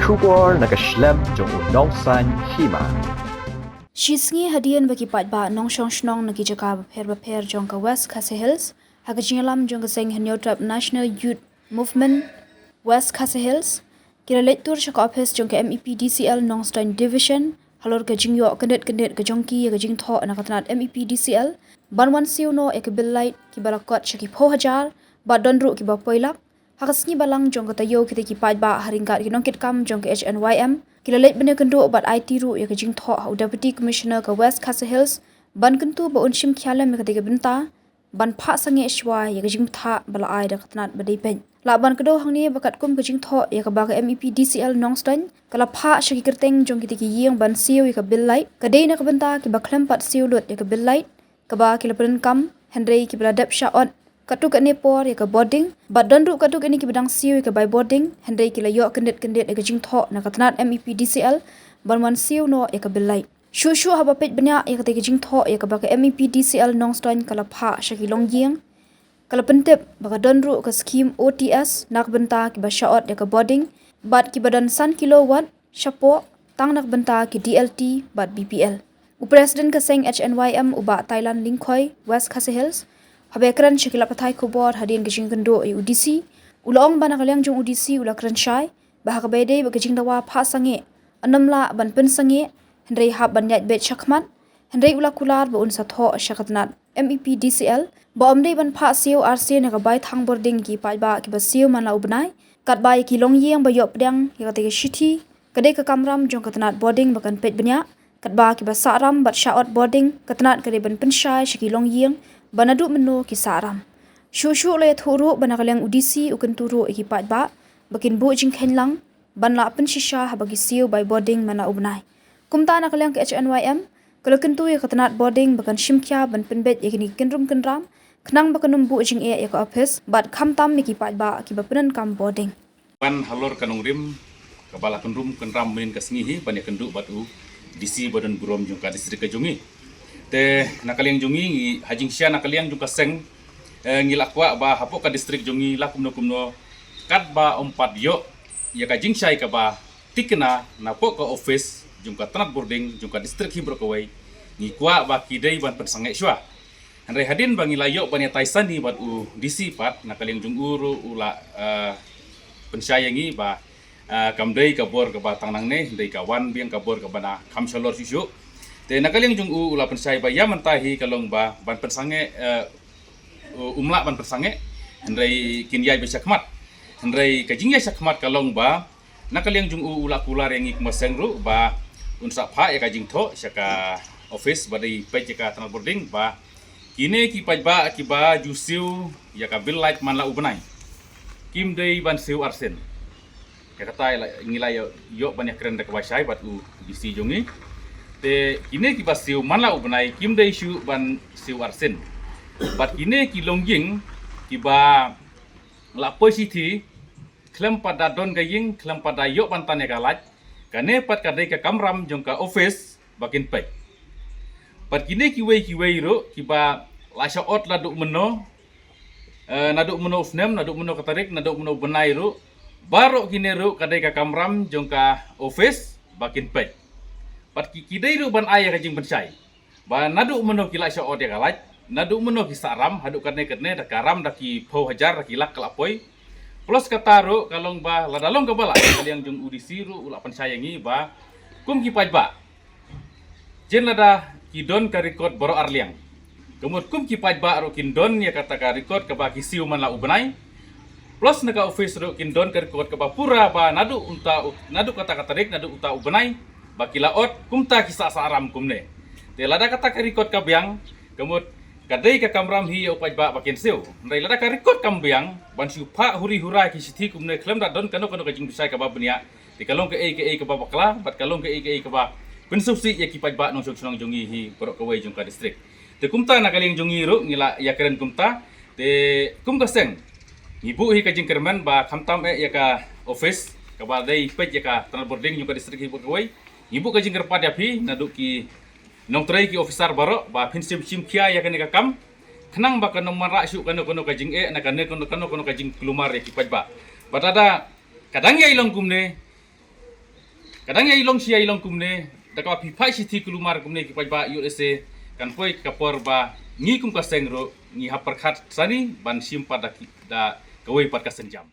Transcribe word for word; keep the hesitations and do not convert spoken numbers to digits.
Khubor na ka shlem jong u nongsan hima. Shi sngi hadien ba ki paidbah nongshong shnong na ki jaka bapher bapher jong ka West Khasi Hills, ha ka jingïalam jong ka seng Hynñiewtrep National Youth Movement West Khasi Hills, ki la leit tur sha ka office jong ka M E P D C L Nongstoiñ Division, halor ka jingïoh kyndit kyndit ka jong ki ïa ka jingthoh na ka tnat M E P D C L, ban wan siew noh ïa ka bill light kiba la kot sha ki phew hajar, bad don ruh kiba poi lak. Ha ka sngi balang jong ka taïew, kita ki paidbah ha ryngkat ki nongkitkam jong ka H N Y M, ki la leit ban ïakynduh bad aiti ruh ïa ka jingthoh ha u Deputy Commissioner ka West Khasi Hills, ban kyntu ba un shim khia lem ïa katei ka bynta, ban phah sangeh shuwa ïa ka jingbthah ba la ai da ka tnat ba dei peit. Lah ban kdew hangne ba katkum ka jingthoh ïa kaba ka M E P D C L Nongstoiñ ka la phah sha ki kyrteng jong kitei ki ïing ban siew ïa ka bill light, ka dei na ka bynta kiba khlem pat siew lut ïa ka bill light, kaba ki la pyndonkam, hynrei kiba la dep shah ot katto katne por ïa ka bording, bad don ruh katto katne kiba dang siew ïa ka bai bording, hynrei ki la ïoh kyndit kyndit ïa ka jingthoh na ka tnat M E P D C L ban wan siew noh ïa ka bill light. Shuh shuh haba peit bniah ïa katei ka jingthoh ïa kaba ka M E P D C L Nongstoiñ ka la phah sha ki longïing, ka la pyntip ba ka don ruh ka skhim O T S na ka bynta kiba shah ot ïa ka bording, bad kiba don san kilowatt shapoh, tang na ka bynta ki D L T bad B P L. U President ka seng H N Y M, u Bah Thailand Lyngkhoi, West Khasi Hills, haba ïakren sha ki lad pathai khubor hadien ka jingïakynduh ïa u D C, u la ong ba na ka liang jong u D C u la kren shai ba ha kaba ïadei bad ka jingdawa phah sangeh, ym lah ban pynsangeh, hynrei hap ban ïaid beit shakhmat, hynrei u la kular ba un sa thoh sha ka tnat M E P D C L ba ym dei ban phah siew arsien ïa ka bai thang bording ïa ki paidbah kiba siew man la u bnai, katba ïa ki longïing ba ïoh pdiang ïa katei ka shithi, ka dei ka kamram jong ka tnat bording ba kan peit bniah, katba kiba sah ram bad shah ot bording, ka tnat ka dei ban pynshai sha ki longïing ba naduh mynno ki sah ram. Shuh shuh la ïathuh ruh ba na ka liang u D C u kyntu ruh ïa ki paidbah ba kin buh jingkheiñ lang ban lah pynshisha haba ki siew bai bording man la u bnai. Kumta na ka liang ka H N Y M ka la kyntu ïa ka tnat bording ba kan shim khia ban pynbeit ïa kine ki kynrum kynram, khnang ba kan ym buh jingeh ïa ka office bad khamtam ïa ki paidbah kiba pyndonkam bording. Wan halor ka nongrim kaba la kynrum kynram mynhynnin ka sngi hi ban ïakynduh bad u D C ba don burom jong ka district ka jong ngi. Te na ka liang jong ngi, ngi ha jingshisha na ka liang jong ka seng, eh, ngi la kwah ba hapoh ka district jong ngi la kumno kumno katba ym pat ïoh ïa ka jingshai kaba thikna napoh ka office jong ka tnat bording jong ka district hi baroh kawei, ngi kwah ba ki dei ban pynsangeh shuwa. Hynrei hadien ba ngi la ïoh ban ïatai sani bad u D C pat, na ka liang jong u ruh u la, eh, pynshai ïa ngi ba, eh, kam dei ka bor kaba tang nangne, dei ka wan biang ka bor kaba na kham shalor shuh shuh. Te na ka liang jong u u la pynshai ba ïa mynta hi ka long ba ban pynsangeh, eh, um lah ban pynsangeh, hynrei kin ïaid beit shakhmat. Hynrei ka jingïaid shakhmat ka long ba na ka liang jong u u la kular ïa ngi kum ka seng ruh ba un sa phah ïa ka jingthoh sha ka office ba dei peit ïa ka tnat bording ba kine ki paidbah kiba ju siew ïa ka bill light man la u bnai, kim dei ban siew arsien. Ïa kata ïa la, ngi la ïoh, ïoh ban ïakren da kaba shai bad u D C jong ngi. Te kine kiba siew man la u bnai kim dei shuh ban siew arsien. Bad kine ki longïing kiba la poi shithi khlem pat da don ka ïing, khlem pat da ïoh ban tan ïa ka light, kane pat ka dei ka kamram jong ka office ba kin peit. Bad kine kiwei kiwei ruh kiba la shah ot naduh mynno, eh, naduh mynno u snem, naduh mynno ka tarik, naduh mynno u bnai ruh, baroh kine ruh ka dei ka kamram jong ka office ba kin peit. Bad ki, ki dei ruh ban ai ïa ka jingpynshai ba naduh mynno ki la shah ot ïa ka light, naduh mynno ki sah ram, haduh katne katne, da ka ram da ki phew hajar, da ki lak ka la poi. Plus kata ruh ka long ba lada long kaba lah, ka liang jong u D C ruh u la pynshai ïa ngi ba kum ki paidbah, jan lada ki don ka record baroh arliang, ka mut kum ki paidbah ruh kin don ïa kata ka record kaba ki siew man la u bnai. Plus na ka office ruh kin don ka record kaba pura ba naduh uta u, naduh kata ka tarik, naduh uta u bnai ba ki la ot, kumta ki sah sah ram kumne. Te lada kata ka record ka biang, ka mut ka dei ka kamram hi ïa u paidbah ba kin siew. Hynrei lada ka record kam biang, ban shu phah huri hura ki shithi kumne khlem da don kano kano ka jingpynshai kaba bniah, te ka long kaei kaei kaba bakla, bad ka long kaei kaei kaba pynsngewsih ïa ki paidbah nongshong shnong jong ngi hi baroh kawei jong ka district. Te kumta na ka liang jong ngi ruh ngi la ïakren kumta. Te kum ka seng ngi buh hi ka jingkyrmen ba khamtam eh ïa ka office kaba dei peit ïa ka tnat bording jong ka district hi baroh kawei, ngi buh ka jingkyrpad ïa phi naduh ki nongtrei, ki officer baroh ba phin shim shim khia ïa kane ka kam, khnang ba kan ym wanrah shuh kano kano ka jingeh, na kane kano kano kano ka jingkulmar ïa ki paidbah. Bad lada ka dang ïai long kumne, Ka dang ïai long shi ïai long kumne, da kaba phi phai shithi kulmar kumne ki paidbah U S A, kan poi ka por ba ngi kum ka seng ruh ngi hap pyrkhat sani ban shim pat da ki, da kawei pat ka seng jam.